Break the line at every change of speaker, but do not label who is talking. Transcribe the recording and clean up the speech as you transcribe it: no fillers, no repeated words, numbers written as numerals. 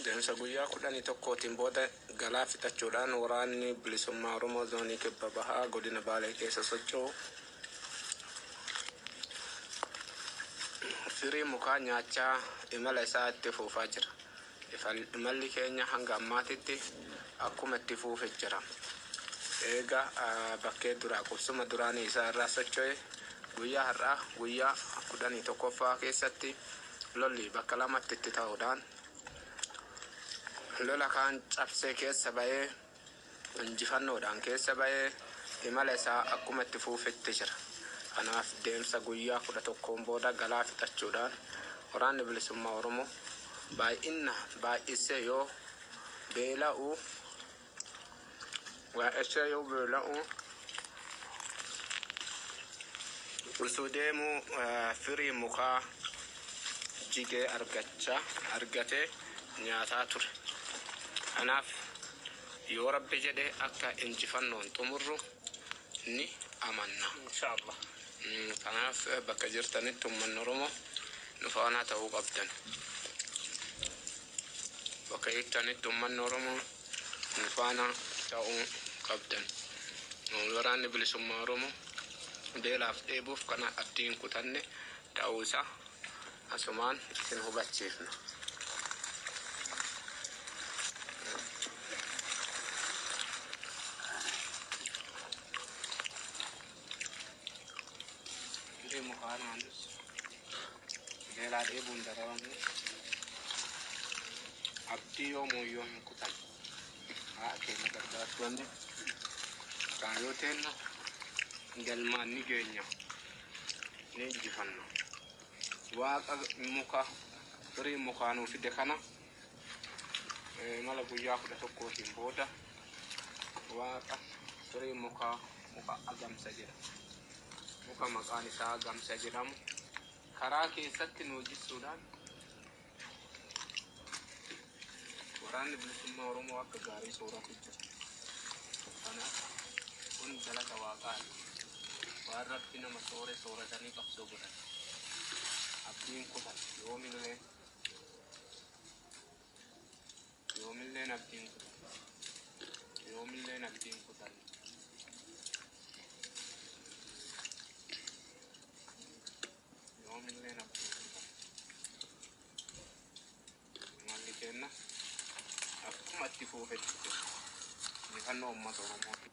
Deemsa guyyaa 11tiin booda galaa fixachuudhaan waraanni bilisummaa Oromoo zoonii kibba bahaa godina Baalee keessa socho'u firii mukaa nyaachaa imala isaa itti fuufaa jira. Imalli keenya hanga ammaatitti akkuma itti fuufe jira. Eega bakkee duraa qubsuma duraanii isaa irraa socho'e guyyaa har'aa guyyaa 11ffaa keessatti lolli bakka lamatti itti ta'uudhaan lola kaan cabsee keessa ba'ee injifannoodhaan keessa ba'ee imala isaa akkuma itti fuufetti jira. Kanaaf deemsa guyyaa 11n booda galaa fixachuudhaan waraanni bilisummaa Oromoo baay'ina baay'isee yoo beela'u baay'isee yoo beela'u osoo deemuu firii mukaa jigee argachaa argatee nyaataa ture. Kanaaf yoo Rabbi jedhe akka injifannoon xumurru ni amanna.
Inshaallah.
Kanaaf bakka jirtanitti uummanni Oromoo nu faana ta'uu qabdan. Bakka jirtanitti uummanni Oromoo nu faana ta'uu qabdan. Waraanni bilisummaa Oromoo beelaaf dheebuuf kana abdii hin kutanne ta'uu isaa asumaan isin hubachiifna. Firii mukaa naannus beelaa dheebuun dararamnus abdii yoomuyyuu hin kutan. Haadha keenya gargaartoonni kaayyoo teenna galmaan ni geenya, ni injifanna. Waaqa muka firii mukaa nuu fide kana imala guyyaa 11tiin booda waaqa firii mukaa muka agamsa jedhamu muka maqaan isaa agamsa jedhamu karaa keessatti nuu jissuudhaan waraanni bilisummaa Oromoo akka gaarii sooratu jira. Kanaaf kun galata waaqaati. Waan Rabbi nama soore sooratanii qabsoo godhan. Abdiin kutan yoomillee yoomilleen abdiin kutan yoomilleen abdiin kutan. Yoomilleen abdiin kutan. Imalli keenna akkuma itti fuufetti jira. Injifannoo uummata Oromootiif.